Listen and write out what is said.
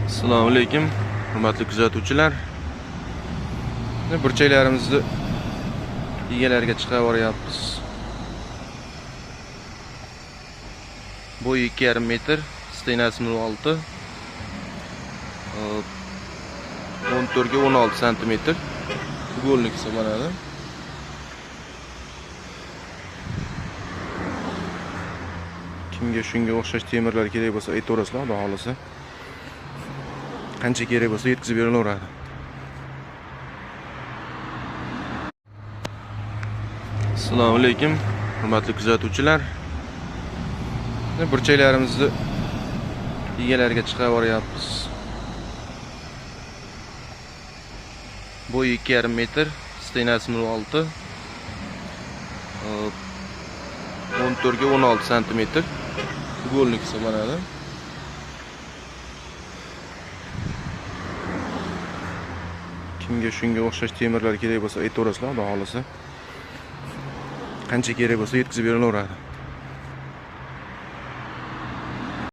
Assalomu alaykum, hurmatli kuzatuvchilar. Burchaklarimizni egalariga chiqarib boryapmiz. Bo'yi 2,5 metr, stenasi 0,6. 14 ga 16 santimetr. Ugolnik hisoblanadi. Kimga shunga o'xshash temirlar kerak bo'lsa aytaverasizlar, xudo xolasa. Qancha kerak bo'lsa yetkazib berilaveradi. Assalomu alaykum, hurmatli kuzatuvchilar. Burchaklarimizni egalariga chiqarib boryapmiz. Bo'yi 2,5 metr, stenasi 0,6. 14 ga 16 santimetr. Ugolnik hisoblanadi. Kimga shunga o'xshash temirlar kerak bo'lsa aytaverasizlar, xudo xolasa. Qancha kerak bo'lsa yetkazib berilaveradi.